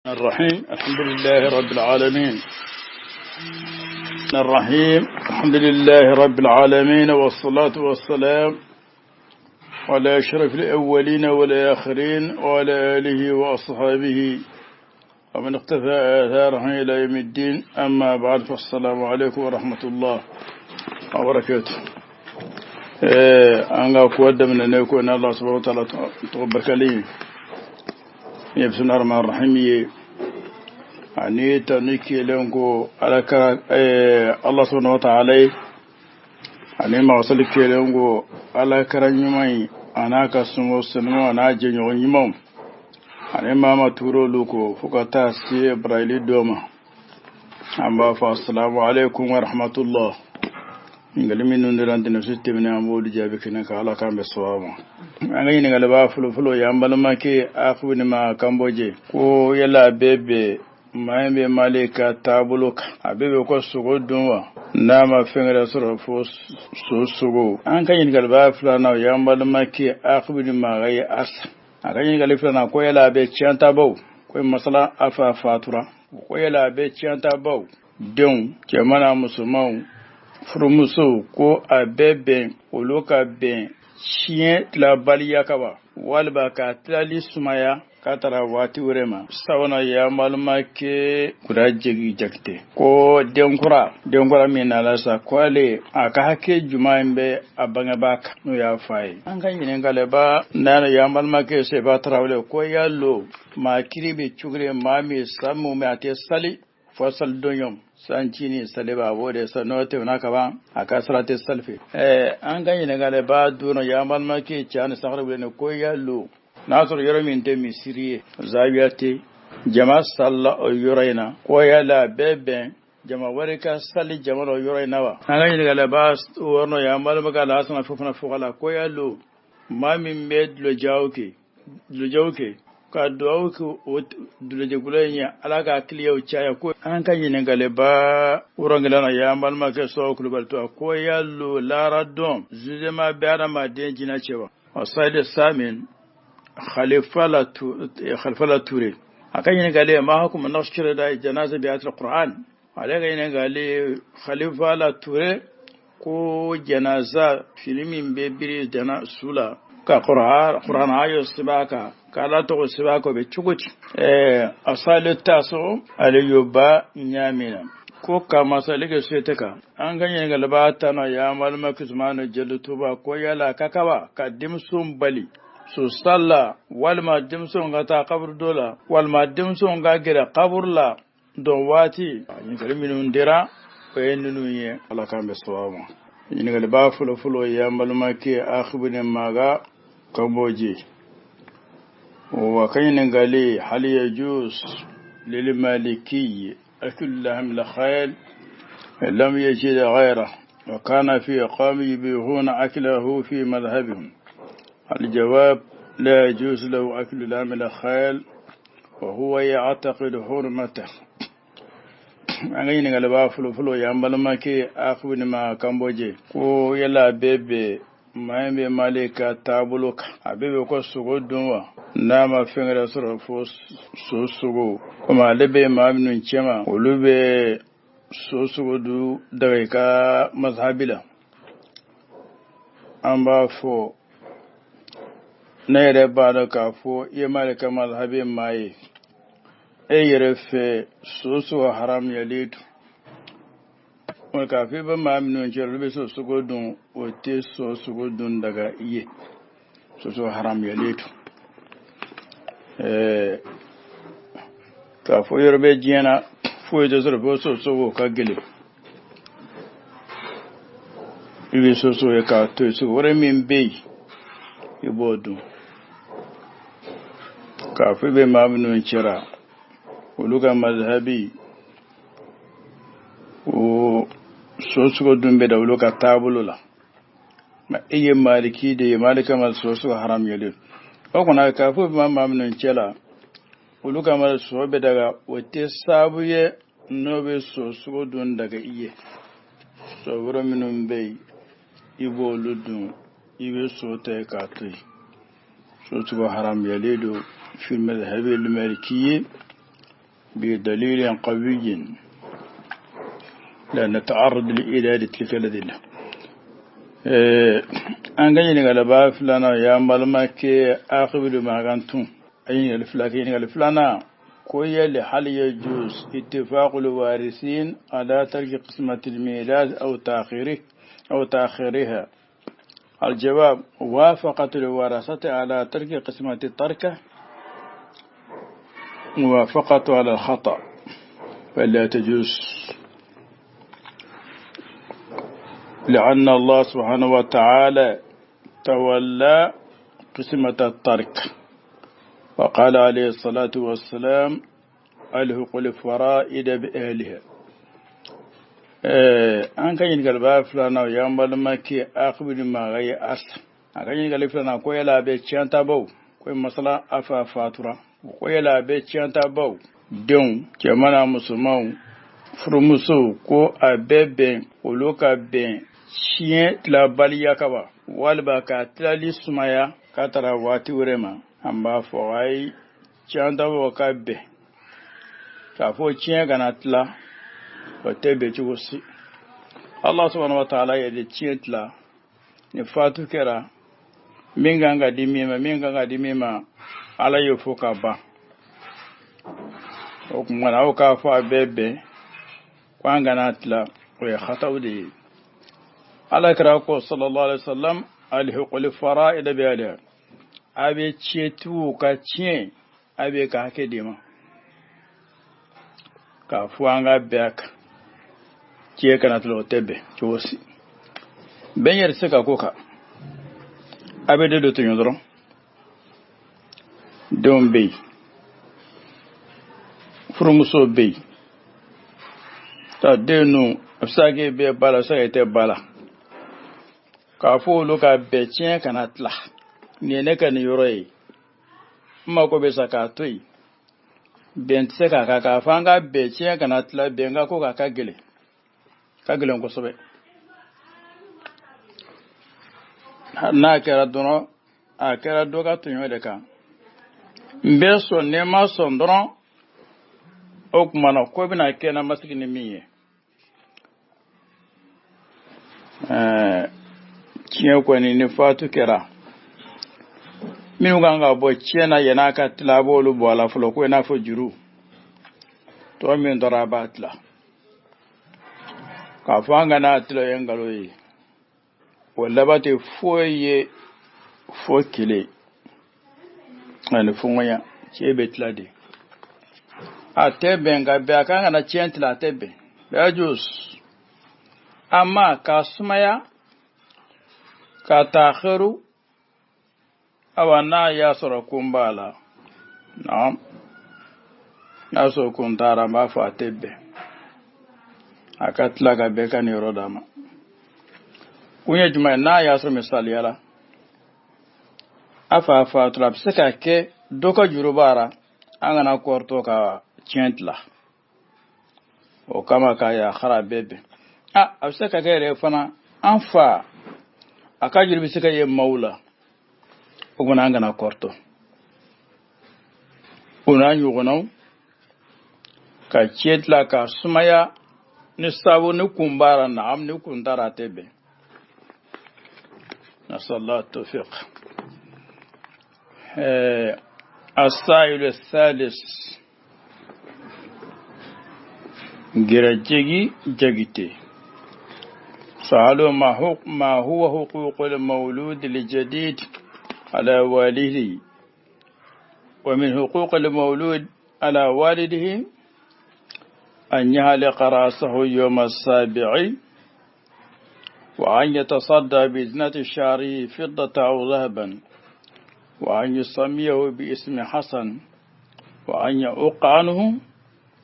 الرحيم. الحمد لله رب العالمين. الرحيم. الحمد لله رب العالمين، والصلاة والسلام على أشرف الأولين والآخرين وعلى آله وأصحابه ومن اقتفى آثارهم إلى يوم الدين. أما بعد، فالسلام عليكم ورحمة الله وبركاته. An ka ko daminɛ ne ko n'Allah subhanahu wa ta'ala tɔgɔ barikalen ye, bismillahir rahmanir rahim ye, ani tanu kelen ko ala ka Allah subhanahu wa ta'ala ye, ani magasali kelen ko ala kara ɲuman ye, a n'a ka sungo senuman, a n'a jɛɲɔgɔn ɲumanw, ani maa ma tuur'olu ko fo ka taa se Ibrahili dɔ ma. An b'a fɔ assalamu alaikum wa rahmatullah. Ɲininkali minnu dira ntɛnɛnsu tɛmɛnen, an b'olu jaabi kɛnɛ kan. Ala k'an bɛ sɔn ma. An ka ɲininkali b'a fɔlɔfɔlɔ y'an balimakɛ Akubini ma Kanbɔje, ko yala a bɛ bɛn maa min bɛ Mali ka taabolo kan, a bɛ bɛn ko sogo dun wa, n'a ma fɛn wɛrɛ sɔrɔ fo so sogo? An ka ɲininkali b'a filanan, o y'an balimakɛ Akubini ma ye Asa. A ka ɲininkali filanan, ko yala a bɛ tiɲɛtabaw ko masala a fa fatura, ko yala a bɛ tiɲɛtabaw denw, cɛman n'a musomanw, furumusow, ko a bɛ bɛn olu ka bɛn tiɲɛ tilabaliya ka wa, walima ka tilali sumaya k'a taara waati wɛrɛ ma? Sabanan y'an balimakɛ Kura Jegi Jakite, ko denkura min nana sa, ko ale a ka hakɛ jumɛn bɛ a bangebaa kan, n'o y'a fa ye? An ka ɲininkali ba naani y'an balimakɛ Seba Tarawele, ko yalo maa kiri bɛ cogo maa min sa mun bɛ a tɛ sali fo salidonɲɔgɔn sancini saliba, a b'o de sa, n'o tɛmɛna ka ban, a ka sara tɛ sali fɛ. An ka ɲininkali ba duuru y'an balimakɛ Cani Sagare wele, ko yalo n'a sɔrɔ yɔrɔ min tɛ misiri ye, zawiya tɛ, jama salila o yɔrɔ in na, ko yala a bɛ bɛn jama wɛrɛ ka sali jama la o yɔrɔ in na wa? An ka ɲininkali ba wɔɔrɔ y'an balimakɛ Alasana Fofana Fɔgala, ko yalo maa min bɛ dulɔjaw kɛ ka duwawu kɛ o dulɔjɛkulu in ye, Ala ka kiliyaw caya? Ko an ka ɲininkali ba wolonwula na y'an balimakɛ Sɔw Kulubali to, ko yalo laara dɔn zuzema bɛ adamaden jinɛ cɛ wa? Wasayidi Samin Khalifa la Ture, a ka ɲininkali ma hukumu nashkira da janaza bi ayatul Qur'an. Ale ka ɲininkali, Khalifa la Ture, ko janaza fini min bɛ biri jana su la ka Qur'an ayo sɛbɛn kan, k'Ala tɔgɔ sɛbɛn kan, o bɛ cogo di? Asali taso ale yoba ɲamina ko ka masali kɛ sete kan. An ka ɲininkali b'a ta na y'an balimakɛ Usumanu Jeli Tuba, ko yala ka kaba ka denmuso bali so sala, walima denmuso ka taa kaburu dɔ la, walima denmuso ka gɛrɛ kaburu la dɔn waati? Ɲininkali minnu dira, o ye ninnu ye. Ala k'an bɛ sababu ma. Ɲininkali b'a fɔlɔfɔlɔ y'an balimakɛ Akubini Maga Kamboje, wa ka ɲininkali: hal yajuz lil maliki aklu lahm al khayl lam yajid ghayra wa kana fi qawmi yubihuna aklahu fi madhhabihim؟ الجواب: لا يجوز له أكل لحم الخيل وهو يعتقد حرمته. An ka ɲininkali b'a fɔlɔfɔlɔ y'an balimakɛ Akubini ma Kanbɔje, ko yala bɛɛ bɛ maa min bɛ Mali ka taabolo kan, a bɛɛ bɛ ko sogo dun wa, n'a ma fɛn wɛrɛ sɔrɔ fo so sogo? Komi ale bɛ maa minnu cɛma, olu bɛ so sogo dun daga i ka mazhabi la. An b'a fɔ ne yɛrɛ b'a dɔn k'a fɔ i ye Mali ka mazhabi maa ye, e yɛrɛ fɛ so sogo haramuyalen don. K'a fɔ i bɛ maa minnu cɛ, olu bɛ so sogo dun, o tɛ so sogo dun daga i ye. So sogo haramuyalen don. K'a fɔ yɔrɔ bɛ diɲɛ na foyi tɛ sɔrɔ fo so sogo ka gɛlɛn, i bɛ so sogo ye k'a to yen, sogo wɛrɛ min bɛ yen, i b'o dun. K'a fɔ i bɛ maa minnu cɛra, olu ka mazhabi, o so sogo dun bɛ da olu ka taabolo la, ma e ye maliki de ye, maliki ma so sogo haramuyalen. O kɔnɔ k'a fɔ bɛ maa minnu cɛ la, olu ka ma so bɛ daga, o tɛ sababu ye n'o bɛ so sogo dun daga i ye. So wɛrɛ minnu bɛ yen, i b'olu dun, i bɛ so ta k'a to yen. So sogo haramuyalen don fi madhhabi maliki. بدليل قوي لا نتعرض لإيراد تلك الأدلة. An ka ɲininkaliba filanan, y'an balimakɛ Akibidu Makan tun a ɲininkali fila kɛ. Ɲininkali filanan ko yali hal yajuz ittifaqu lwarisin ala tarki qismati lmiras aw ta'khiri aw ta'khiriha. الجواب: وافقت الورثة على ترك قسمة التركة موافقة على الخطأ، فلا تجوز، لأن الله سبحانه وتعالى تولى قسمة الترك، وقال عليه الصلاة والسلام: ألحق الفرائد بأهلها. An ka ɲininkali b'a filanan, y'an balimakɛ Akibidu Maga ye asa a ka ɲininkali filanan ko yala a bɛ tiɲɛtabaw ko masala a fa fatura, ko yala a bɛ tiɲɛtabaw, denw cɛman n'a musomanw, furumusow, ko a bɛ bɛn olu ka bɛn tiɲɛ tilabaliya ka wa, walima ka tilali sumaya ka tara waati wɛrɛ ma? An b'a fɔ ayi, tiɲɛtabaw ka bɛn k'a fɔ tiɲɛ kana tila, o tɛ bɛn cogo si. Allah subhanahu wa ta'ala ye de tiɲɛ tila. Ni fatu kɛra, min kan ka di min ma, min kan ka di min ma, Ala y'o fɔ ka ban. O tuma na, aw k'a fɔ a bɛɛ bɛn ko an kana tila, o ye hataw de ye. Ala kira ko sallallahu alaihi wasallam: alhiqul fara'id bi ahliha. A bɛ tiɲɛtigiw ka tiɲɛ, a bɛ ka hakɛ di ma. K'a fɔ an ka bɛn a kan, tiɲɛ kana tila, o tɛ bɛn cogo si. Bɛn yɛrɛ tɛ se ka ko kan, a bɛ den dɔ tɔɲɔ dɔrɔn. Denw bɛ yen, furumuso bɛ yen, ta den ninnu, a bɛ se ka kɛ bɛɛ ba la, a bɛ se ka kɛ tɛ ba la. K'a fɔ olu ka bɛn tiɲɛ kana tila, nin ye ne ka nin yɔrɔ ye, n mako bɛ sa k'a to yen, bɛn tɛ se k'a kan. K'a fɔ an ka bɛn tiɲɛ kana tila, bɛn ka ko k'a ka gɛlɛn, ka gɛlɛn kosɛbɛ. N'a kɛra dɔrɔn, a kɛra dɔ ka tɔɲɔ de kan. N bɛ sɔn, ni n ma sɔn dɔrɔn, o tuma na ko bɛna kɛ na masigi ni min ye. Tiɲɛ kɔni, ni fatu kɛra, minnu kan ka bɔ tiɲɛ na yann'a ka tila, a b'olu bɔ a la fɔlɔ, ko i n'a fɔ juru tɔ min tora, a b'a tila. K'a fɔ an kana tila, o ye nkalon ye. O laban tɛ foyi ye fo kelen ani fɔŋɔnya. Tiɲɛ bɛ tila de, a tɛ bɛn ka bɛn a kan kana tiɲɛ tila, a tɛ bɛn. Yajuz amma ka sumaya ka taakhiru, awa n'a y'a sɔrɔ kun b'a la. Naam, n'a sɔrɔ kun taara, n b'a fɔ a tɛ bɛn a ka tila ka bɛɛ ka nin yɔrɔ d'a ma. Kun ye jumɛn ye? N'a y'a sɔrɔ, misaliya la, a fa fatura, a bɛ se ka kɛ dɔ ka juru b'a la, an kana kɔrɔtɔ ka tiɲɛ tila o kama k'a yakara bɛɛ bɛn. A bɛ se ka kɛ yɛrɛ fana, an fa a ka juru bɛ se ka ye maaw la, o kɔni an kana kɔrɔtɔ. O n'a ɲɔgɔnnaw, ka tiɲɛ tila ka sumaya ni sabu ni kun b'a la, naam, ni kun taara, a tɛ bɛn. Nasallahu tawfiq. السائل الثالث جرجي جگتي سألوا ما هو حقوق المولود الجديد على والده؟ ومن حقوق المولود على والده أن يهلق رأسه يوم السابع، وأن يتصدى بزنة شعره فضة أو ذهبا، وأن يسميه باسم حسن، وأن يعق عنه،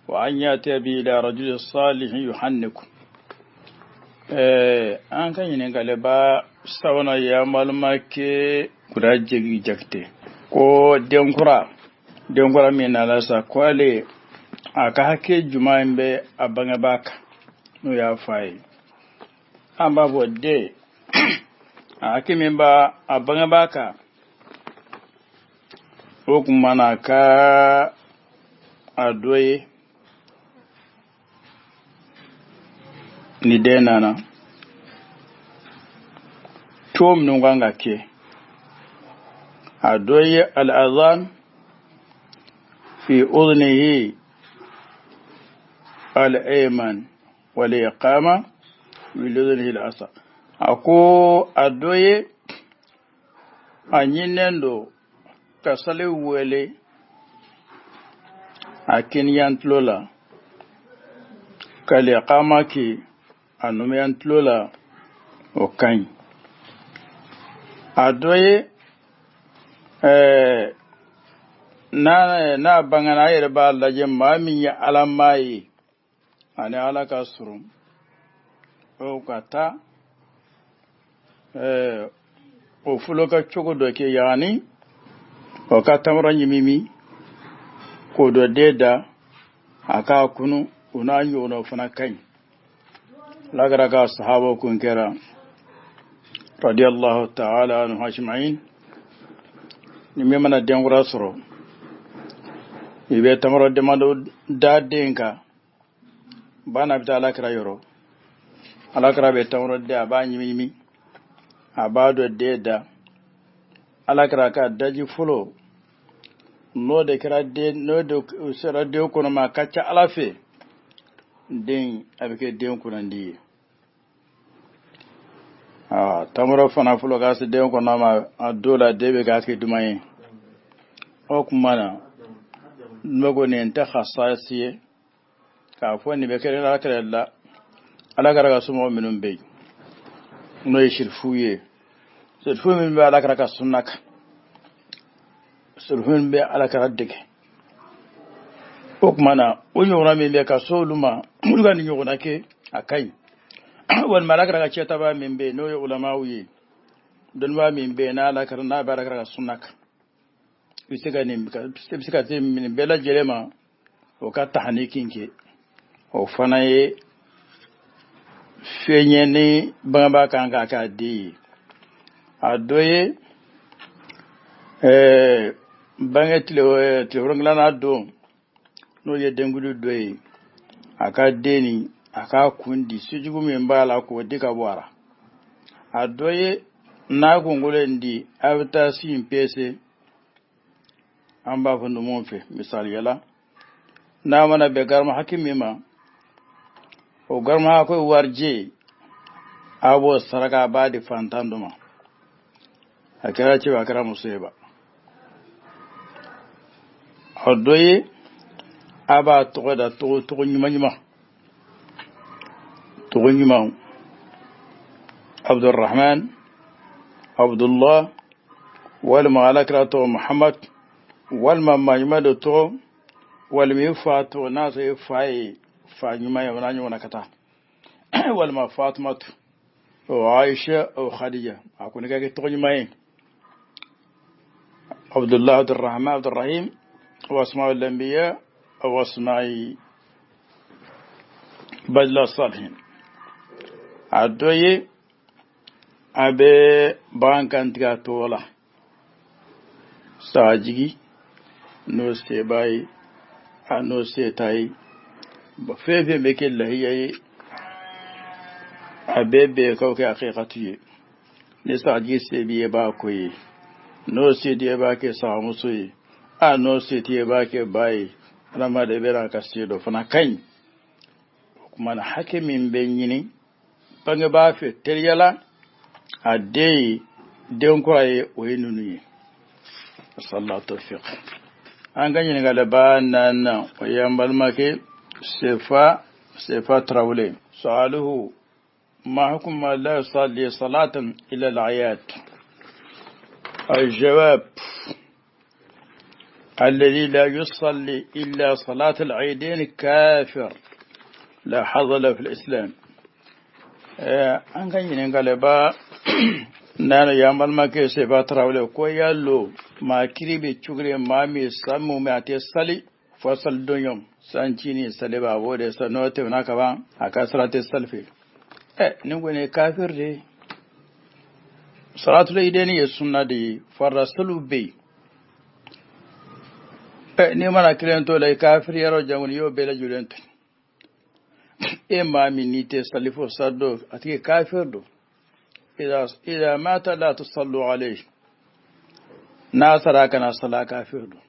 وأن يأتي به إلى رجل صالح يحنكه. An ka ɲininkali ba sabanan, ya balimakɛ kura jegi jakite ko denkura min nana sa, ko ale a ka hakɛ jumɛn bɛ a bangebaa kan, n'o y'a fa ye? An b'a fɔ den a hakɛ min b'a a bangebaa kan, o tuma na ka a dɔ ye Ni den nana, cogo minnu kan ka kɛ, a dɔ ye al-adhan fi udhnihi al-ayman wal iqama fi udhnihi al-asar. A ko a dɔ ye a ɲininen don ka sali wele a kiniyan tulo la, ka liqama kɛ a numayan tulo la, o ka ɲi. A dɔ ye n'a bangana, a yɛrɛ b'a lajɛ maa min ye alama ye ani ala ka surun, o ka taa o fɔlɔ ka cogo dɔ kɛ, yaani o ka tamara ɲimimi k'o dɔ den da a k'a kunu, o n'a ɲɔgɔnna fana ka ɲi. Alakira ka sahabaw kun kɛra radiyallahu ta'ala anhu ajma'in, ni min mana denkura sɔrɔ, i bɛ tamara damadɔ da den kan, ba n'a bɛ taa alakira yɔrɔ, alakira bɛ tamara den, a b'a ɲimi, a b'a dɔ den da. Alakira ka daji fɔlɔ n'o de kɛra den, n'o de sera den kɔnɔ ma, a ka ca ala fɛ den a bɛ kɛ den kunnandi ye. Tamaro fana fɔlɔ ka se den kɔnɔ ma, a dɔw la den bɛ k'a kɛ duman ye. O tuma na n ko nin tɛ hasasi ye k'a fɔ nin bɛ kɛ ala kɛrɛ la. Ala kɛra ka somɔgɔ minnu bɛ yen, n'o ye sirifu ye, sirifu min bɛ ala kɛra ka sunna kan, sirifu min bɛ ala kɛra dege, o tuma na o ɲɔgɔnna min bɛ ka so olu ma, olu ka nin ɲɔgɔnna kɛ, a ka ɲi. Walima ala kɛra ka cɛtaba min bɛ yen, n'o ye ulamaw ye, dɔnnibaa min bɛ yen n'a kɛra n'a bɛ ala kɛra ka sunna kan, i bɛ se ka nin, i bɛ se ka se nin bɛɛ lajɛlen ma, o ka tahaniki kɛ, o fana ye fɛn ye ni bangebaa kan k'a k'a den ye. A dɔ ye bange tile wolonwulanan don, n'o ye denkuli dɔ ye, a ka den nin a k'a kun di sujugu min b'a la k'o di ka bɔ a la. A dɔ ye n'a kunkolo in di, a bɛ taa si in pese, an b'a fɔ numuw fɛ misaliya la, n'a mana bɛn garama hakɛ min ma, o garama hakɛ warijɛ a b'o saraka, a b'a di fantan dɔ ma, a kɛra cɛ a kɛra muso ye ba. A dɔ ye a b'a tɔgɔ da tɔgɔ ɲuman ɲuman, tɔgɔ ɲuman, Abdulrahman, Abdullah, walima alakira tɔgɔ Muhammad, walima maa ɲuman dɔ tɔgɔ, walima i fa tɔgɔ, n'a sɔrɔ i fa ye fa ɲuman ye, o n'a ɲɔgɔnna ka taa, walima Fatumatu, o Aisha, o Khadija, a kɔni ka kɛ tɔgɔ ɲuman ye. Abdullah, Abdulrahman, Abdulrahim, wa asma'ul anbiya wa asma'i badla salihin. A dɔ ye a bɛ bagan kantigɛ a tɔgɔ la, sagajigi n'o se b'a ye, a n'o se t'a ye, fɛn fɛn bɛ kɛ lahiya ye, a bɛɛ bɛɛ k'o kɛ hakikatu ye. Ni sagajigi se b'i ye, b'a ko ye, n'o se t'i ye, b'a kɛ sagamuso ye, a n'o se t'i ye, b'a kɛ ba ye. Adamaden bɛ n'a ka se dɔ fana ka ɲi. O tuma na hakɛ min bɛ ɲini bangebaa fɛ teliya la a den ye den kura ye, o ye ninnu ye. Sallallahu tawfiq. An ka ɲininkaliba naaninan, o ye an balimakɛ Sefa Tarawele. Su'aluhu ma hukum ma la yusalli salatan illa al-ayat. الجواب الذي لا يصلي إلا صلاة العيدين كافر لا حظ له في الإسلام. An ka ɲininkaliba nana y'an balimakɛ Sefa Tarawele ko yalo maa kiri bɛ cogo di maa min san mun bɛ a tɛ sali fɔ salidon sanci ni saliba, a b'o de sa, n'o tɛmɛna ka ban a ka sara tɛ sali fɛ. Nin kɔni ye kafir de ye. Salatul idaini ye sunna de ye, farida saliw bɛ yen. N'i mana kelen to la, i kafiri yɔrɔ jango n'i y'o bɛɛ lajɛlen to. E maa min n'i tɛ sali fo sa don, a tigi kafir don. Idha mata la tusallu alayhi, n'a sara kana sala kafir don.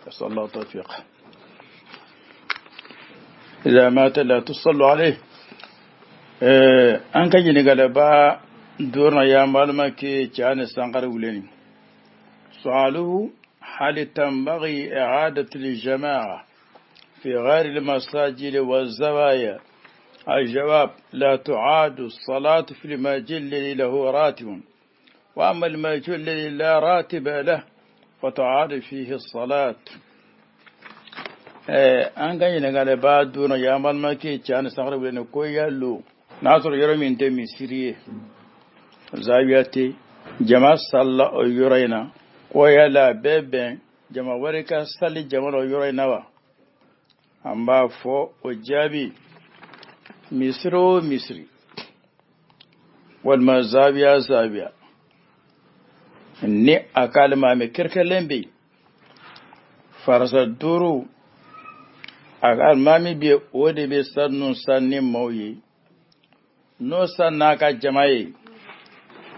Sallallahu tawfiq. Idha mata la tusallu alayhi. An ka ɲininkali ba duurunan ya malama ke cɛ ni sankari wuleni. Su'aluhu hal tanbaghi i'adatu al-jama'a fi ghayri al-masajid wa zawaya. الجواب لا تعاد الصلاة في المسجد الذي له راتب، وأما المسجد الذي لا راتب له فتعاد فيه الصلاة. An ka ɲininkali ba duurunan ya malama ke cɛ ni sankari wuleni ko yalo n'a sɔrɔ yɔrɔ min tɛ misiri ye, zawiya tɛ, jama salla o yɔrɔ in na, ko yala a bɛɛ bɛn jama wɛrɛ ka sali jama la o yɔrɔ in na wa? An b'a fɔ o jaabi, misiri o misiri walima zawiya zawiya, ni a ka alimami kɛrɛkɛrɛlen bɛ yen farasa 5, a ka alimami bɛ yen, o de bɛ sa ninnu san ni maaw ye. N'o san n'a ka jama ye,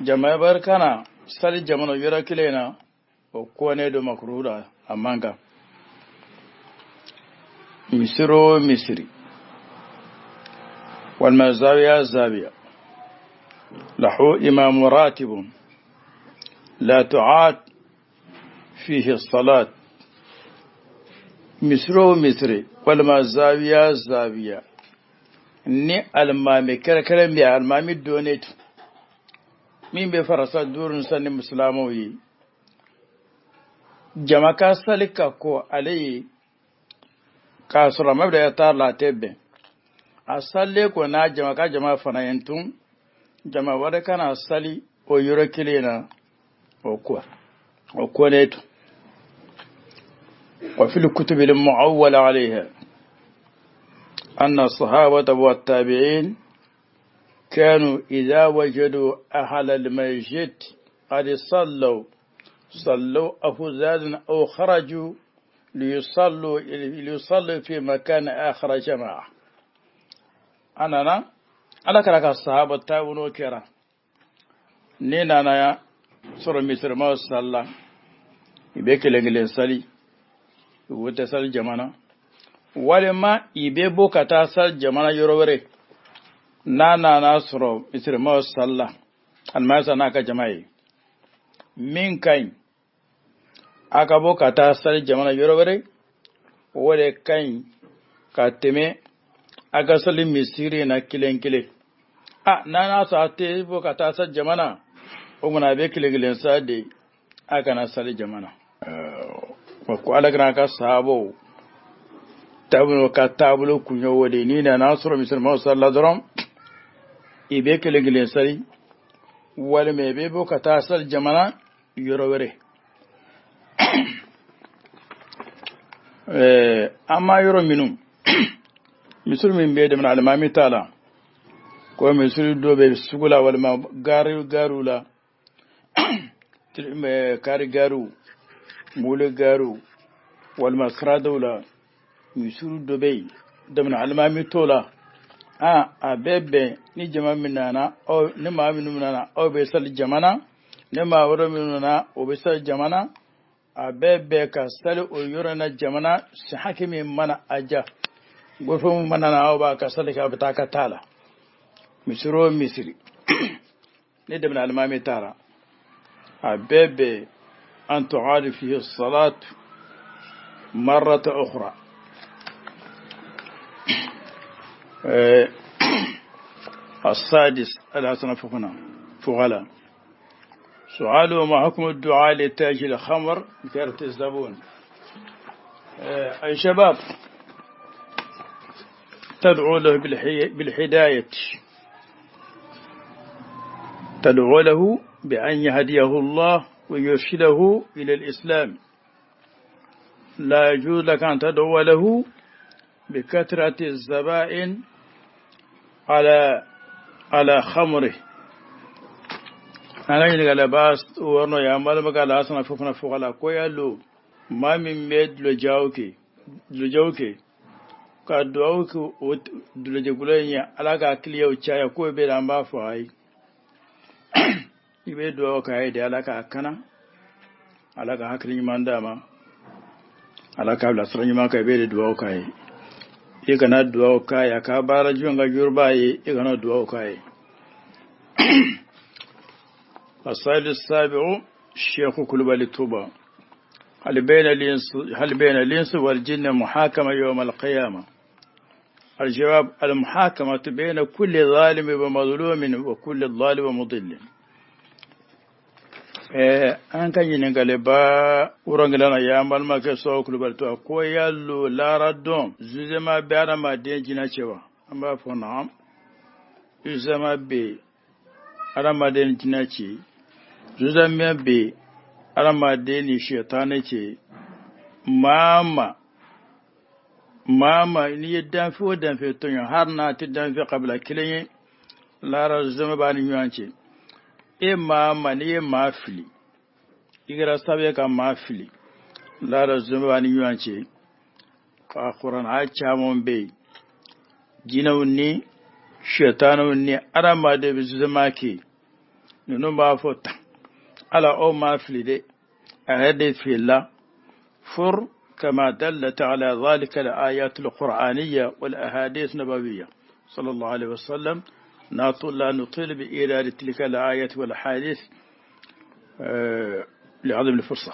jama wɛrɛ kana sali jama na yɔrɔ kelen na, o kɔnnen don makuru la, a man kan. Misiri o misiri walima zawiya zawiya, lahu imamu ratibun la tu'ad fihi salat. Misiri o misiri walima zawiya zawiya, ni alimami kɛrɛkɛrɛ bɛ yen, alimami donnen tun min bɛ farasa 5 san ni musulamaw ye, jama ka sali ka kɔ ale ye k'a sɔrɔ a ma bila taa la, a tɛ bɛn. A salen kɔ n'a jama ka jama fana ye tun, jama wɛrɛ kana sali o yɔrɔ kelen na, o kɔ o kɔnnen tun. Wa fil kutubi al-mu'awwala alayha أن الصحابة والتابعين كانوا إذا وجدوا أهل المسجد قد صلوا أفزادا أو خرجوا ليصلوا في مكان آخر جماعة. أنا على كراك الصحابة التابعون وكرا نينا أنا سورة مصر ما صلى يبكي لنجلي وتسال جماعة walima i bɛ bɔ ka taa sali jamana yɔrɔ wɛrɛ, n'a nana sɔrɔ misirimaw sali la, alimami sa n'a ka jama ye, min ka ɲi a ka bɔ ka taa sali jamana yɔrɔ wɛrɛ, o de ka ɲi ka tɛmɛ a ka sali misiri na kelen kelen. A n'a n'a sɔrɔ a tɛ bɔ ka taa sali jamana, o kɔni a bɛ kelen kelen sa de, a kana sali jamana. Ko ala kana ka sahabaw taabolo ka taabolo kun ye o de ye. N'i nana sɔrɔ misirimaw sali la dɔrɔn, i bɛ kelen kelen sali walima i bɛ bɔ ka taa sali jamana yɔrɔ wɛrɛ. An ma yɔrɔ minnu misiri min bɛ dɛmɛ alimami t'a la, ko misiri dɔ bɛ sugu la walima gari gariw la, kari gariw, mobili gariw walima siradaw la, misiri dɔ bɛ yen dɛmɛ alimami t'o la, a bɛ bɛn ni jama min nana, aw ni maa minnu nana, aw bɛ sali jamana, ni maa wɛrɛ minnu nana, o bɛ sali jamana, a bɛ bɛn ka sali o yɔrɔ na jamana si hakɛ min mana a ja, gofe min mana na, aw b'a ka sali kɛ, a bɛ taa ka taa la. Misiri o misiri ni dɛmɛ alimami taara, a bɛɛ bɛn an tu'adu fihi salat marrata ukhra. السادس الحسن فقنا فغلا سؤال ما حكم الدعاء لتاجر الخمر بكارة الزبون؟ أي شباب تدعو له بالهداية، تدعو له بأن يهديه الله ويرشده إلى الإسلام. لا يجوز لك أن تدعو له بكثرة الزبائن على خمره. أنا قال باس ورنا يا مال ما قال أصلا فوقنا فوق على كويلو ما من ميد لجاوكي Ka duwawu kɛ o dulɔjɛgulɔ in ye, Ala ka kiliyanw caya, k'o bɛ an b'a fɔ ayi. I bɛ duwawu k'a ye de, Ala k'a kana, Ala ka hakili ɲuman d'a ma, Ala k'a bila sira ɲuman kan, i bɛ de duwawu k'a ye. I kana duwawu k'a ye a ka baara jumɛn ka juruba ye, i kana duwawu k'a ye. السائل السابع الشيخ كلبالي توبة: هل بين الإنس والجن محاكمة يوم القيامة؟ الجواب: المحاكمة بين كل ظالم ومظلوم وكل ظالم ومضل. An ka ɲininkali ba wurangilana ya an balimakɛ Sɔw Kulubali to ko yalo lara dɔn jugement bɛ adamaden jinɛ cɛ wa? An b'a fɔ naam, jugement bɛ adamaden jinɛ cɛ, jugement bɛ adamaden ni sɛtanɛ cɛ. Maa ma maa ma n'i ye danfɛn o danfɛn tɔɲɔ, hali n'a tɛ danfɛn kabila kelen ye, lara jugement b'a ni ɲɔgɔn cɛ. E maa ma n'i ye maa fili, i kɛra sababu ye ka maa fili, lara jugement b'a ni ɲɔgɔn cɛ. Ka kuranɛ caman bɛ yen, jinɛw ni sɛtanɛw ni adamaden bɛ jugement kɛ. Ninnu b'a fɔ tan: Ala, aw maa fili dɛ, a yɛrɛ de filila fur كما دلت على ذلك الآيات القرآنية والأحاديث النبوية صلى الله عليه وسلم. لا نطيل بإيراد تلك الآيات والأحاديث لعدم الفرصة.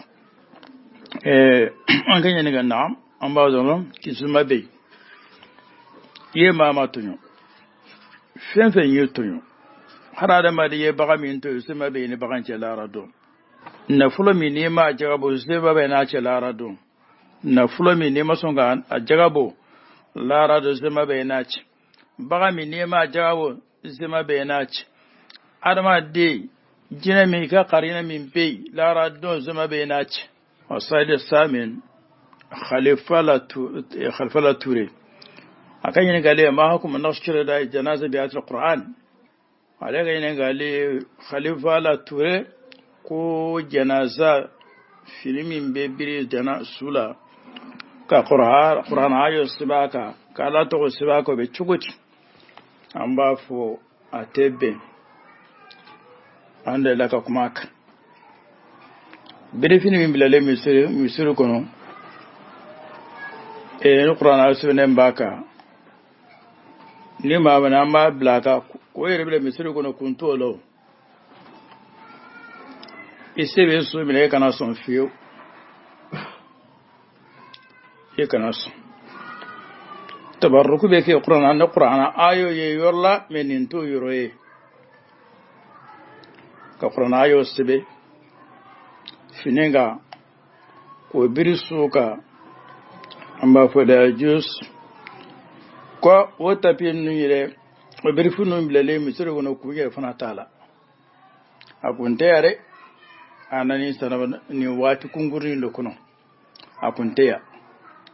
An ka ɲininka, naam, an b'a dɔn kisuma bɛ yen. I ye maa ma tɔɲɔ, fɛn fɛn ye tɔɲɔ, har adamaden ye bagan min to, sema bɛ yen ni bagan cɛ lara dɔn. Nafolo min n'i m'a jagabɔ, sema bɛ n'a cɛ lara dɔn. Nafolo min n'i ma sɔn ka a jagabɔ lara dɔn, sema bɛ n'a cɛ. Bagan min n'i m'a jagabɔ, sema bɛ n'a cɛ. Adamaden jinɛ min ka karina min bɛ yen lara dɔn, sema bɛ n'a cɛ. السائل الثامن خلف توري a ka ɲininkali: ما حكم نقش الجنازة بآيات القرآن؟ Ale ka ɲininkali, Khalifa la Ture ko janaza fini min bɛ biri jana su la, ka Qur'an ayo sɛbɛn a kan, ka Ala tɔgɔ sɛbɛn a kan, o bɛ cogo di? An b'a fɔ a tɛ bɛn. An delila ka kuma a kan. Birifini min bilalen misiri kɔnɔ, ni Qur'an ayo sɛbɛnnen b'a kan, ni maa mana an b'a bila a kan k'o yɛrɛ bila misiri kɔnɔ, kun t'o la. O i se bɛ so minɛ, e kana sɔn fiyewu, e kana sɔn. Tabaruku bɛ kɛ kuranna ni kuranna ayo ye yɔrɔ la, mɛ nin t'o yɔrɔ ye. Ka kuranna ayo sɛbɛn fini kan k'o biri so kan, an b'a fɔ لا يجوز. Ko o tapi ninnu yɛrɛ, o birifini ninnu bilalen misiri kɔnɔ, kun yɛrɛ fana t'a la. A kun tɛ yɛrɛ, a nani sana nin waati kunkurunin de kɔnɔ. A kun tɛ yan,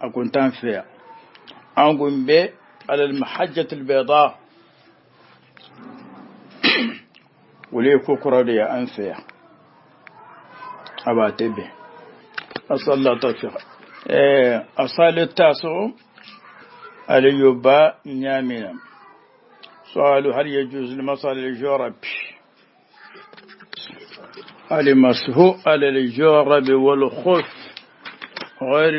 a kun t'an fɛ yan. An kun bɛ على المحجة البيضاء, olu ye ko kɔrɔ de ye an fɛ yan. A b'a tɛ bɛn. أسأل الله التوفيق. السائل التاسع اليوبا نيامينا، سؤال: هل يجوز المسح على الجورب؟ المسح على الجورب والخف غير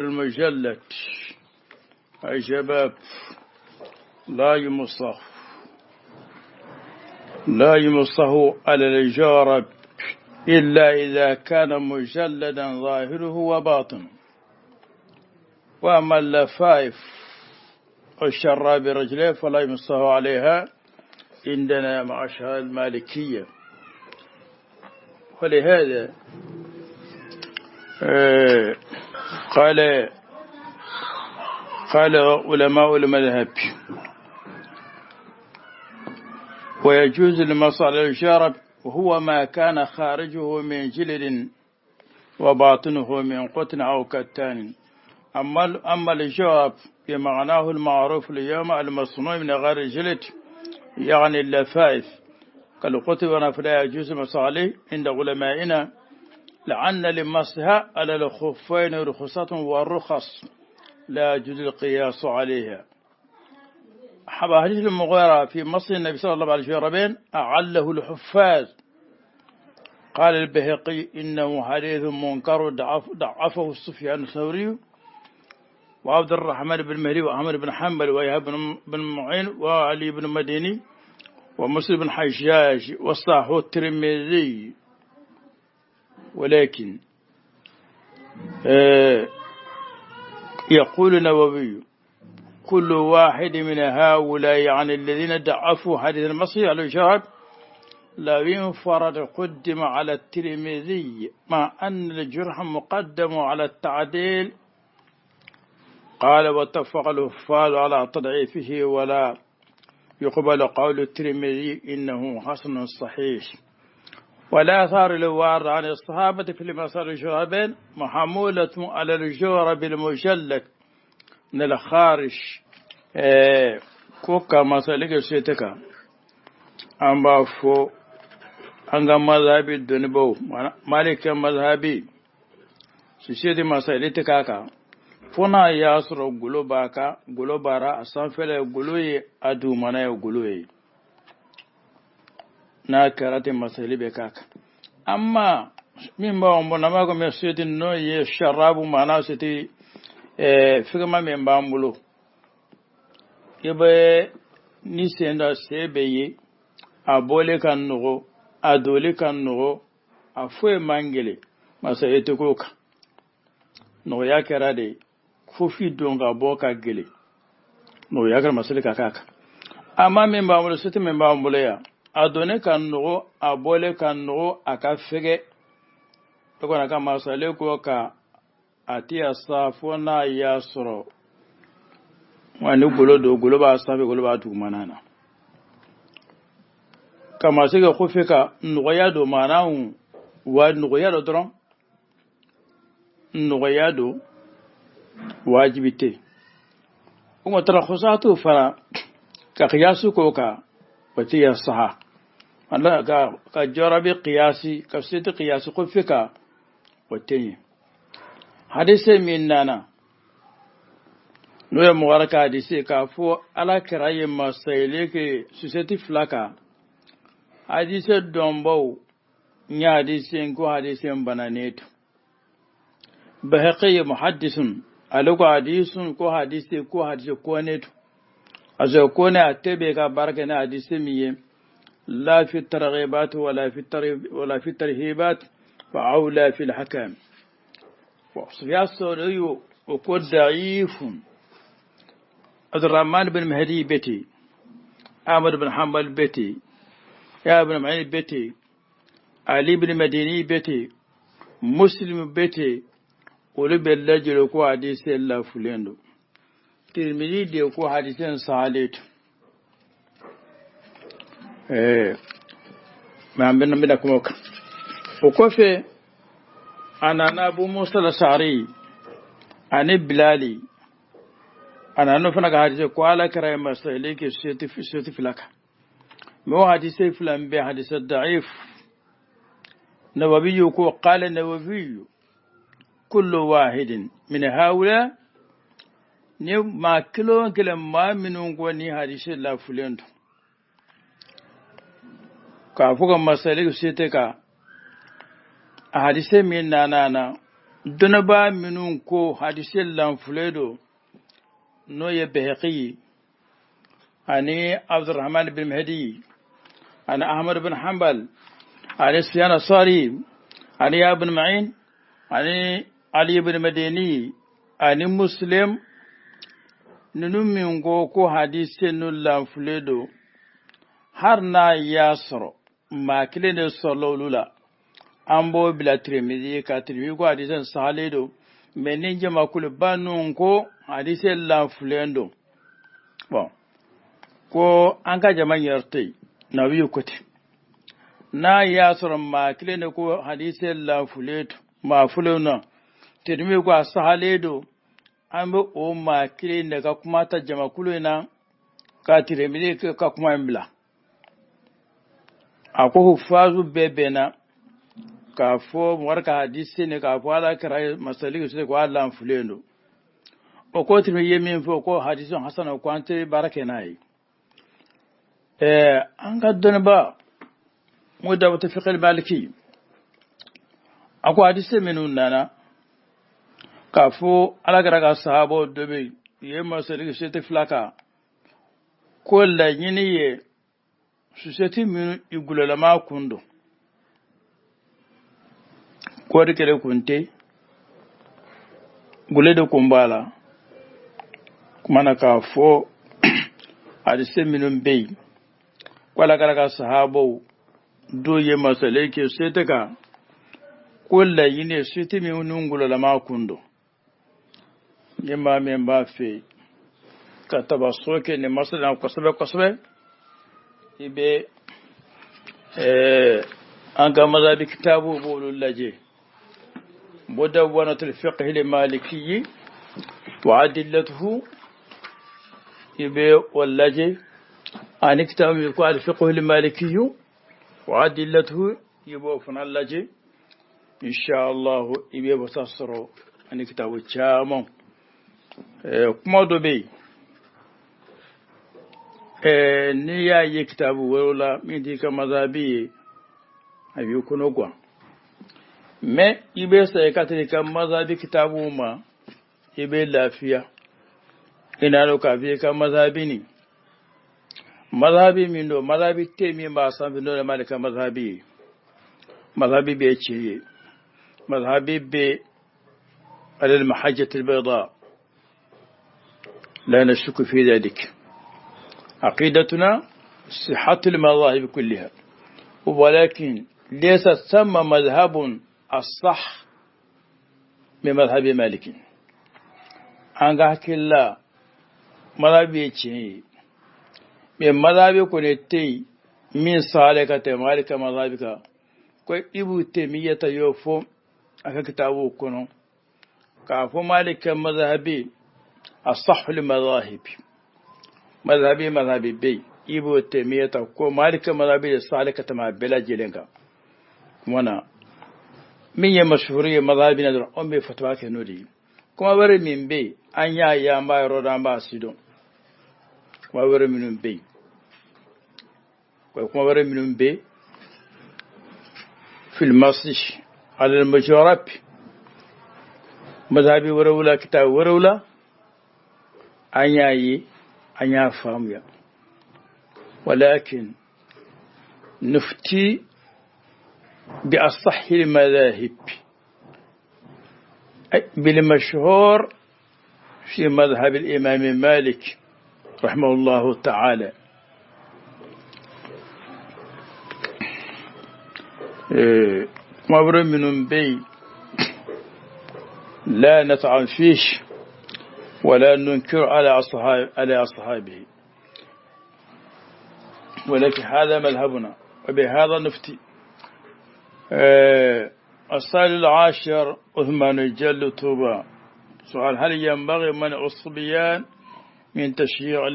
المجلد؟ أي شباب، لا يمسح، لا يمسح على الجورب إلا إذا كان مجلدا ظاهره وباطنه. وأما اللفائف والشراب رجليه فلا يمسح عليها عندنا معشر المالكية. ولهذا قال علماء المذهب: ويجوز المسح على الجورب، وهو ما كان خارجه من جلد وباطنه من قطن أو كتان. أما الجورب بمعناه المعروف اليوم المصنوع من غير الجلد، يعني اللفائف كالقطن، فلا يجوز المسح عليه عند علمائنا، لأن لمسها على الخفين رخصة، والرخص لا يجوز القياس عليها. حديث المغيرة في مصر النبي صلى الله عليه وسلم أعله الحفاظ. قال البيهقي إنه حديث منكر ضعفه سفيان الثوري وعبد الرحمن بن مهدي وأحمد بن حنبل ويحيى بن معين وعلي بن مديني ومسلم بن حجاج وصححه الترمذي. ولكن يقول النووي كل واحد من هؤلاء يعني الذين ضعفوا حديث المسيح عليه الشهاب لو انفرد قدم على الترمذي مع أن الجرح مقدم على التعديل. قال واتفق الحفاظ على تضعيفه ولا يقبل قول الترمذي إنه حسن صحيح. ولا آثار الوارد عن الصحابة في المسار الجرابين محمولة على الجورب المجلد من الخارج. كوكا مسالك سيتكا أم بافو أنغا مذهبي دنبو مالك مذهبي سيدي مسالك كاكا fona y'a sɔrɔ golo b'a kan, golo b'ara a sanfɛla ye golo ye, a dugumana ye golo ye. N'a kɛra ten masali bɛ k'a kan. Amma min b'anw bolo n'an b'a ko mɛ seti n'o ye sarabu maana seti fɛgɛma min b'an bolo, i bɛ ni sen da sen bɛ ye, a bɔlen ka nɔgɔ, a donli ka nɔgɔ, a foyi man gɛlɛn, masali tɛ k'o kan. Nɔgɔya kɛra de fofi don ka bɔ ka gɛlɛn, nɔgɔya kɛra masali ka k'a kan. Amma min b'an bolo, seti min b'an bolo yan, a donnen ka nɔgɔ, a bɔlen ka nɔgɔ, a ka fɛgɛ, e kɔni ka masali ko ka a tɛ sa fo n'a y'a sɔrɔ wa ni golo don, golo b'a sanfɛ, golo b'a dugumana na. Ka masali kɛ kɔfɛ ka nɔgɔya don, maana wa nɔgɔya don dɔrɔn, nɔgɔya don, wajibi tɛ. O ma tarakosatu fana ka kiyasu k'o kan, o tɛ yan saha. Ala ka jarabi kiyasi ka seti kiyasi kɔfɛ ka o tɛ ɲɛ. Hadise min nana n'o ye mɔgɔ wɛrɛ ka hadise k'a fɔ ala kɛra ye masayili kɛ susɛti fila kan, hadise dɔnbaw n ye hadise ko hadise bananen don. Bayhaqi muhaddisun ale ko hadisun ko hadise ko hadise ko ne to parce que ko ne a tɛ bɛ ka baara kɛ ni hadise min ye la fi targhibat wala fi wala fi tarhibat fa awla fi al-hakam. Wa Sufyan Thawri o ko da'ifun. Abdurrahman bin Mahdi beti, Ahmad bin Hanbal beti, Yahya bin Ma'in beti, Ali bin Madini beti, Muslim beti, olu bɛ lajɛlen ko hadise lafulen don. Tirmidhi de ko hadise sahale to. Mɛ an bɛna kuma o kan. O kɔfɛ a nana Abu Musa al-Ash'ari ani Bilali, a nana fana ka hadise ko ala kɛra ye masali kɛ seti fila kan. Mɛ o hadise fila in bɛɛ hadise da'if. Nawawi ko qala Nawawi kullu wahidin min haula ni maa kelen kelen maa minnu ko ni hadise lafulen don k'a fɔ ka masali se ka a hadise min nana na dɔnnibaa minnu ko hadise lanfulen don, n'o ye Bayhaqi ani Abdurrahman bin Mahdi ani Ahmad bin Hanbal ani Sufyan Thawri ani Yahya bin Ma'in ani Ali ibn Madini ani Muslim, ninnu min ko ko hadise ninnu lanfulen don, har n'a y'a sɔrɔ maa kelen de sɔrɔla olu la, an b'o bila Tirmidhi ka Tirmidhi ko hadise sahalen don. Mɛ ni jamakuluba ninnu ko hadise lanfulen don, bon ko an ka jama yɛrɛ to yen, Nawawi ko ten. N'a y'a sɔrɔ maa kelen de ko hadise lanfulen don, maa fulen na Tirmidhi ko a sahalen don, an bɛ o maa kelen de ka kuma ta jamakulu in na ka Tirmidhi ka kuma in bila. A ko hufazu bɛɛ bɛnna k'a fɔ mɔgɔ ka hadise ne k'a fɔ ala kɛra masali se ko a lanfulen don. O ko Tirmidhi ye min fɔ ko hadisun hasan, ko an tɛ baara kɛ n'a ye. An ka dɔnniba mudawwatu fiqh maliki, a ko hadise minnu nana k'a fɔ Ala kira ka sahabaw dɔ bɛ yen, u ye masali sete fila kan, ko laɲini ye susɛti minnu i gulɔlama kun don, kɔɔri kɛlɛ kun tɛ, gule de kun b'a la. Kuma na k'a fɔ hadise minnu bɛ yen ko Ala kira ka sahabaw dɔw ye masali kɛ sete kan, ko laɲini ye sete minnu gulɔlama kun don. Ni maa min b'a fɛ ka tabaso kɛ nin masala na kosɛbɛ kosɛbɛ, i bɛ an ka mazhabi kitabu b'olu lajɛ, mudawwanatul fiqh al-maliki wa adillatuhu, i bɛ o lajɛ, ani kitabu min ko al-fiqh al-maliki wa adillatuhu, i b'o fana lajɛ. Inshallah i bɛ wasa sɔrɔ ani kitabu caman. Kuma dɔ bɛ yen, n'i y'a ye kitabu wɛrɛw la min t'i ka mazhabi ye, a b'i kɔnɔ gan, mais i bɛ sa i ka taa i ka mazhabi kitabu ma, i bɛ lafiya. I n'a dɔn k'a fɔ i ka mazhabi nin mazhabi min don, mazhabi tɛ min b'a sanfɛ n'o ye Maliki ka mazhabi ye. Mazhabi bɛ tiɲɛ ye, mazhabi bɛ على المحجة البيضاء، لا نشك في ذلك. عقيدتنا صحة المذاهب كلها، ولكن ليس ثم مذهب الصح من مذهب مالك. An ka hakili la mazhabi ye tiɲɛ ye, mais mazhabi kɔni tɛ yen min sale ka tɛmɛ Malik ka mazhabi kan. Ko Ibnu Taymiyata y'o fɔ a ka kitabu kɔnɔ k'a fɔ Malik ka mazhabi asahhu al-madahib, mazhabi bɛ yen. Ibnu Taymiyata ko Malik ka mazhabi de sale ka tɛmɛ a bɛɛ lajɛlen kan. Kuma na min ye mashhuri ye mazhabi na dɔrɔn, anw bɛ fatwa kɛ n'o de ye. Kuma wɛrɛ min bɛ yen, an y'a ye, an b'a yɔrɔ dɔn, an b'a si dɔn. Kuma wɛrɛ minnu bɛ yen, kuma wɛrɛ minnu bɛ fil masih ala al-mujarrab mazhabi wɛrɛw la, kitabu wɛrɛw la, an y'a ye, an y'a faamuya. Walakin nufti bi asahhi al-madahib بالمشهور في مذهب الإمام مالك رحمه الله تعالى. مبر من بي لا نطعن فيه ولا ننكر على أصحابه، ولكن هذا مذهبنا وبهذا نفتي. السؤال العاشر، عثمان الجل طوبى، سؤال: هل ينبغي منع الصبيان من تشييع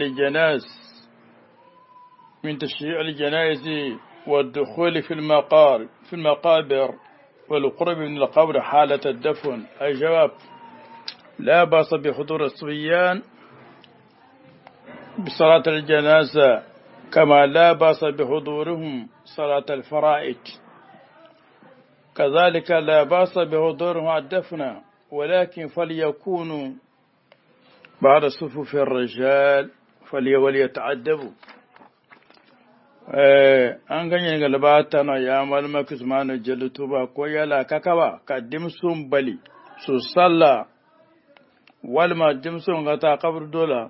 الجنائز والدخول في المقابر والقرب من القبر حالة الدفن؟ الجواب: لا بأس بحضور الصبيان بصلاة الجنازة، كما لا بأس بحضورهم صلاة الفرائض، كذلك لا بأس بحضورهم الدفن، ولكن فليكونوا بعد صفوف الرجال وليتعدبوا. An ka ɲininkali b'a ta na ya malima Usmanu Jalo Tuba, ko yala ka kaba ka denmisɛnw bali su sala, walima denmisɛnw ka taa kaburu dɔ la,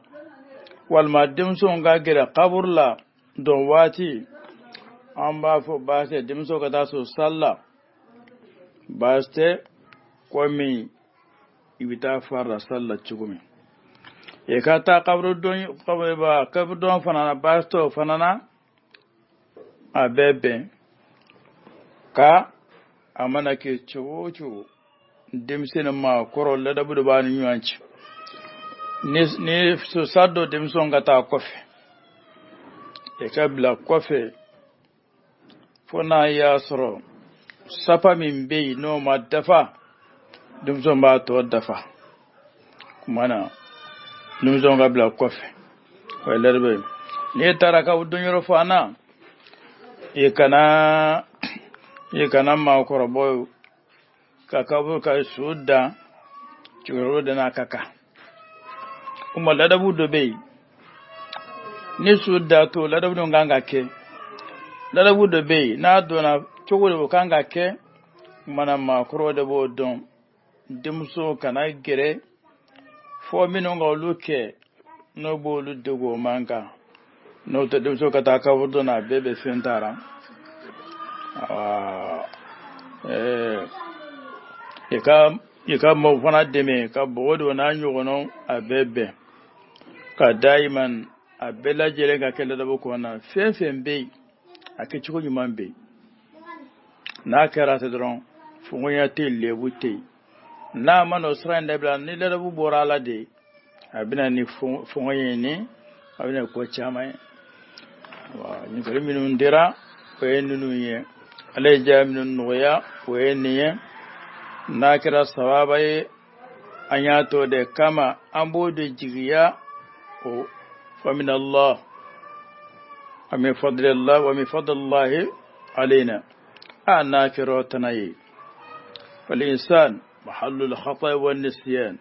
walima denmisɛnw ka gɛrɛ kaburu la don waati? An b'a fɔ baasi tɛ denmisɛnw ka taa su sala, baasi tɛ, komi i bɛ taa farila sali la cogo min, i ka taa kaburu dɔn fana na, baasi t'o fana na. A bɛɛ bɛn ka a mana kɛ cogo o cogo, denmisɛnnin maakɔrɔ ladabu de b'a ni ɲɔgɔn cɛ. Ni sosa dɔ denmisɛnw ka taa kɔfɛ, i ka bila kɔfɛ fo n'a y'a sɔrɔ sapa min bɛ yen n'o ma dafa, denmisɛnw b'a tɔ dafa. Kuma na Denmisɛnw ka bila kɔfɛ, o ye ladabu ye. N'i taara kaburu don yɔrɔ fɔ an na, i kana maakɔrɔbaw ka kaburu ka su dan, cɛkɔrɔba dan n'a ka kan. O ma ladabu dɔ bɛ yen, ni su da to, ladabu dɔ kan ka kɛ. Ladabu dɔ bɛ yen, n'a donna cogo de o kan ka kɛ. Mana maakɔrɔ de b'o dɔn. Denmuso kana gɛrɛ fɔ minnu ka olu kɛ, n'o b'olu degu, o man kan. N'o tɛ, denmuso ka taa kaburu dɔn na, a bɛɛ bɛ fɛn taara. I ka maaw fana dɛmɛ ka bɔgɔ don n'a ɲɔgɔnnaw, a bɛɛ bɛn ka dayiman, a bɛɛ lajɛlen ka kɛ ladabu kɔnɔna. Fɛn fɛn bɛ yen, a kɛcogo ɲuman bɛ yen. N'a kɛra ten dɔrɔn, fɔnkɔnya tɛ yen, lebu tɛ yen. N'a ma n'o sira in dabila, ni ladabu bɔra a la de, a bɛna ni fɔnkɔnya ye, ni a bɛna ko caman ye. Ɲininkali minnu dira, o ye ninnu ye. Ala ye jaabi minnu nɔgɔya, o ye nin ye. N'a kɛra sababa ye, an y'a to de kama, an b'o de jigiya o فمن الله ومن فضل الله ومن فضل الله علينا. أنا كروتنا فالإنسان محل الخطأ والنسيان.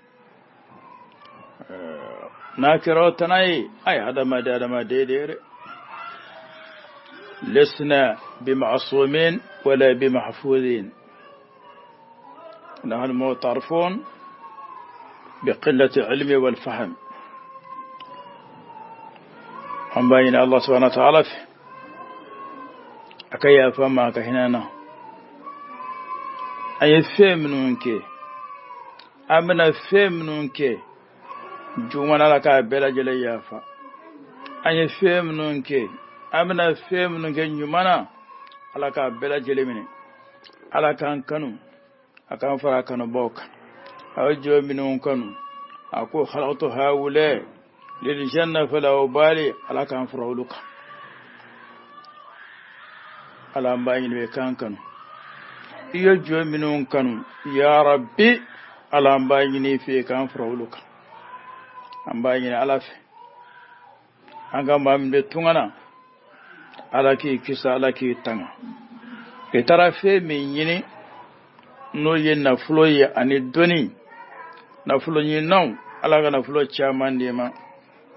ناكروتنا أي هذا ما دار ما دير. لسنا بمعصومين ولا بمحفوظين، نحن معترفون بقلة العلم والفهم. An b'a ɲini Allah subhanahu wa ta'ala fɛ, a ka yafa ma, a ka hinɛ na. An ye fɛn minnu kɛ, an bɛna fɛn minnu kɛ juguman, Ala k'a bɛɛ lajɛlen yafa. An ye fɛn minnu kɛ, an bɛna fɛn minnu kɛ ɲuman na, Ala k'a bɛɛ lajɛlen minɛ. Ala k'an kanu, a k'an fara kanubaw kan. A ye jɔ minnu kanu, a ko خلقت هؤلاء للجنة فلا أبالي. Ala k'an fara olu kan. Ala, an b'a ɲini k'an kanu, i ye jɔ minnu kanu. Ya Rabbi, Ala, an b'a ɲini i fɛ k'an fara olu kan. An b'a ɲini Ala fɛ, an ka maa min bɛ tunga na, Ala k'i kisa, Ala k'i tanga. I taara fɛn min ɲini, n'o ye nafolo ye ani dɔnni, nafolo ɲininaw, Ala ka nafolo caman d'i ma.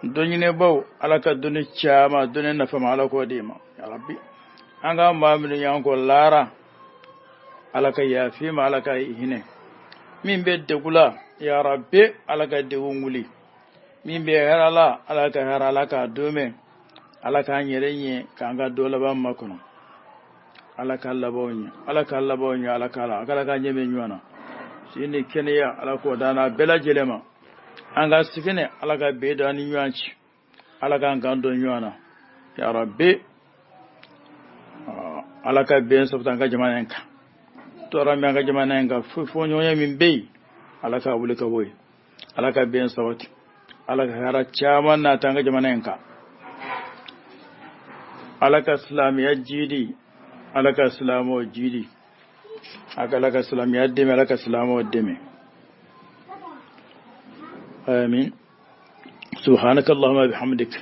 Dɔnɲinibaw, Ala ka dɔnni caman, dɔnni nafama, Ala k'o d'i ma. Ya Rabbi, an ka maa minnu y'an kɔ laara, Ala ka yafi ma, Ala ka hinɛ. Min bɛ degu la, ya Rabbi, Ala ka degun wuli. Min bɛ hɛrɛ la, Ala ka hɛrɛ, Ala k'a domɛ. Ala k'an yɛrɛ ɲɛ, k'an ka dɔ laban makɔnɔ. Ala ka labanw ɲɛ, Ala ka labanw ɲɛ. Ala k'a la, Ala k'a ɲɛ bɛ ɲɔgɔn na. Si ni kɛnɛya, Ala k'o d'an n'a bɛɛ lajɛlen ma. An ka sigini, Ala ka bɛn don an ni ɲɔgɔn cɛ. Ala k'an kan don ɲɔgɔn na. Ya Rabbi, Ala ka bɛn sabati an ka jamana in kan. Tɔɔrɔ min an ka jamana in kan, fɔɲɔgɔnya min bɛ yen, Ala ka wuli ka bɔ yen. Ala ka bɛn sabati, Ala ka hɛrɛ caman nata an ka jamana in kan. Ala ka silamɛya jidi, Ala ka silamɛw jidi. Ala ka silamɛya dɛmɛ, Ala ka silamɛw dɛmɛ. آمين. سبحانك اللهم بحمدك،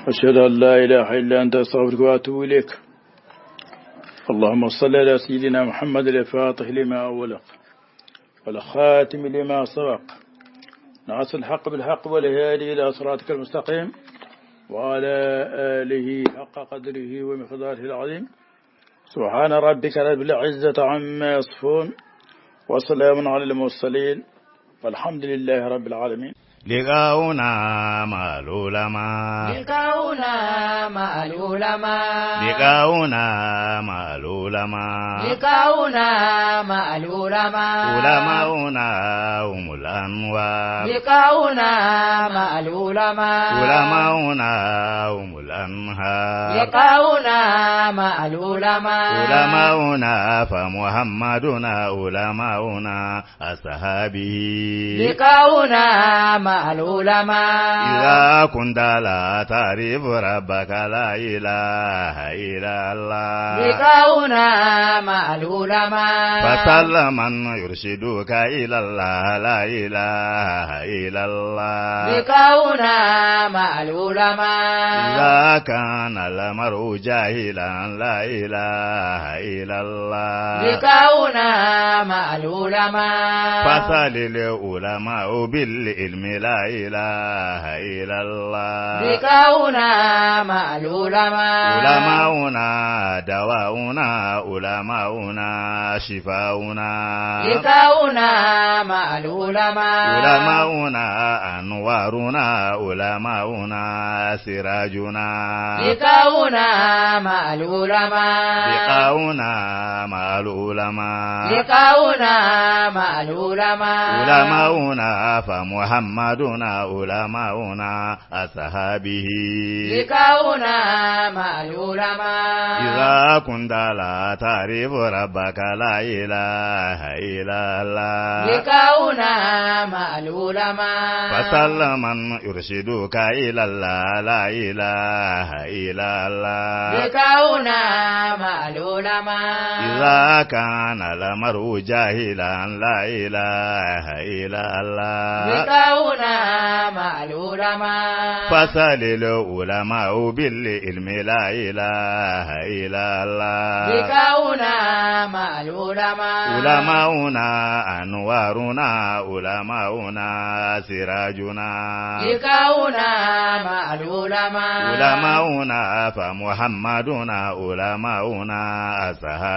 أشهد أن لا إله إلا أنت، أستغفرك وأتوب إليك. اللهم صل على سيدنا محمد الفاتح لما أغلق والخاتم لما سبق، ناصر الحق بالحق، والهادي إلى صراطك المستقيم، وعلى آله حق قدره ومقداره العظيم. سبحان ربك رب العزة عما يصفون، وسلام على المرسلين، والحمد لله رب العالمين. لقاؤنا مع العلماء. لقاؤنا مع العلماء. لقاؤنا مع العلماء. لقاؤنا مع العلماء. علماؤنا هم الأنوار. لقاؤنا مع العلماء. علماؤنا هم الأنهار. لقاؤنا مع العلماء. علماؤنا فمحمدنا، علماؤنا أصحابه. لقاؤنا مع مع العلماء. إذا كنت لا تعرف ربك لا إله إلا الله. لقاؤنا مع العلماء. فسل من يرشدك إلى الله لا إله إلا الله. لقاؤنا مع العلماء. إذا كان المرء جاهلا لا إله إلا الله. لقاؤنا مع العلماء. فسل العلماء بالعلم لا إله إلا الله. لقاؤنا مع العلماء. علماؤنا دواؤنا علماؤنا شفاؤنا. لقاؤنا مع العلماء. علماؤنا أنوارنا علماؤنا سراجنا. لقاؤنا مع العلماء. لقاؤنا مع العلماء. لقاؤنا مع العلماء. علماؤنا فمحمدنا علماؤنا أصحابه. لقاؤنا مع العلماء. إذا كنت لا تعرف ربك لا إله إلا الله. لقاؤنا مع العلماء. فسل من يرشدك إلى الله لا إله إلا الله. لقاؤنا مع العلماء. إذا كان المرء جاهلا لا إله إلا الله. لقاؤنا مع العلماء. فسل العلماء بالعلم لا إله إلا الله. لقاؤنا مع العلماء. علماؤنا أنوارنا علماؤنا سراجنا. لقاؤنا مع العلماء. علماؤنا فمحمدنا علماؤنا أصحابه.